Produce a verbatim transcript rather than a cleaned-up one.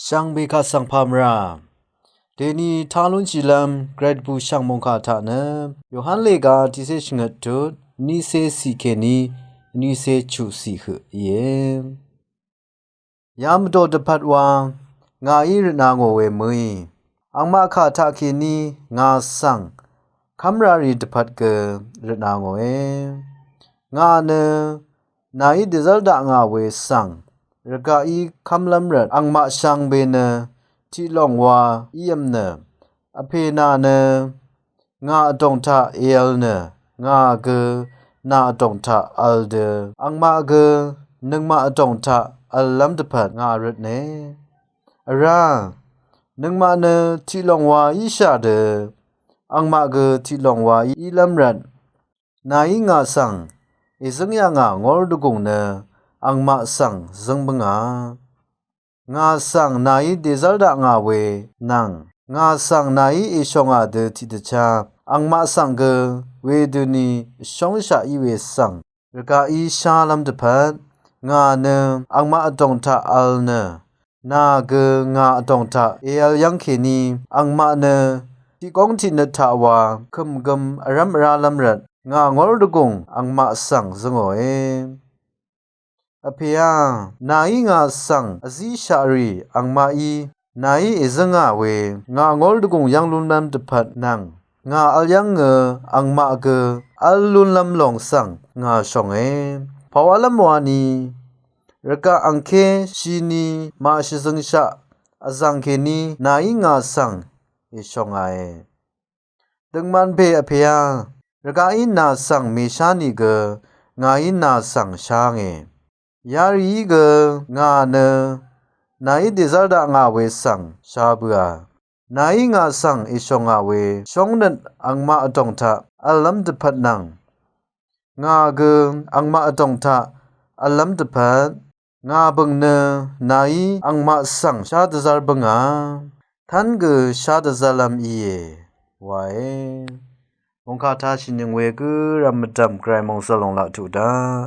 Shvngbe kaq svng pà mvrà dèni tá lúnshìlv́m gvray dvbù shv̀ng mòngkà taq nø Yohan lèga tiqcé shvngøt tut vnícé ciq kèní vnícé chuq ciq høq íe. Ya mvdò dvpvt wa ngàí rvtna ngò we mø̀í, angmaq kà taqkèní ngà svng kv́mrarì dvpvt gø rvtna ngòe. Ngà nø nàí dèzv́l dakngà we svng rvgaqí kv́mlv́m rvt angmaq shvngbe nø tiqlòng wa ívm nø, vpè nà nø ngà vdòng taq èvl nø, ngà gø nà vdòng taq vl dø angmaq gø nøngmaq vdòng taq vllv́m dvpvt ngà røtne. Vrá, nøngmaq nø tiqlòng wa íshà dø angmaq gø tiqlòng wa ílv́m rvt nàí ngà svng èzǿng yà ngà ngór dvgùng nø angmaq svng zǿng bǿngà. Ngà svng nàí dèzv́l dakngà we nvng ngà svng nàí èshòngà dø tiqdvchá angmaq svng gø wedøni vshóngshaq í we svng rvgaqí shálv́m dvpvt ngà nø angmaq vdòng taq vl nø, nà gø ngà vdòng taq èvl yv́ng kèní angmaq nø tiqgóng tiqnøt taq wa kø̀m gøm vrv́m vrálv́m rvt ngà ngór dvgùng angmaq svng zǿngòe. Vpèá, nàí ngà svng vzíshaq rì angmaqí nàí èzǿngà we ngà ngór dvgùng yv́ng lúnlv́m dvpvt nvng ngà vl yv́ngø angmaq gø vl lúnlv́m lòng svng ngà shònge. Pàwálv́m wani rvgaq angké shini màshvzøngshaq vzv̀ng kèní nàí ngà svng èshòngàe. Døngman pè vpèá, rvgaqí nà svng mèshá nìgø ngàí nà svng shánge. Yarìí gø ngà nø nàí dèzv́l dakngà we svng shá bøà. Nàí ngà svng èshòngà we shóngnøt angmaq vdòng taq vllv́m dvpvt nvng ngà gø angmaq vdòng taq vllv́m dvpvt ngà bø̀ng nø nàí angmaq svng shá dvzv́r bǿngà. Tv́n gø shá dvzv́rlv́m íe wae. Mòngkà tashìnøng we gǿrvm mvdv̀m gvray mòngsvl lòng laq tuq daq.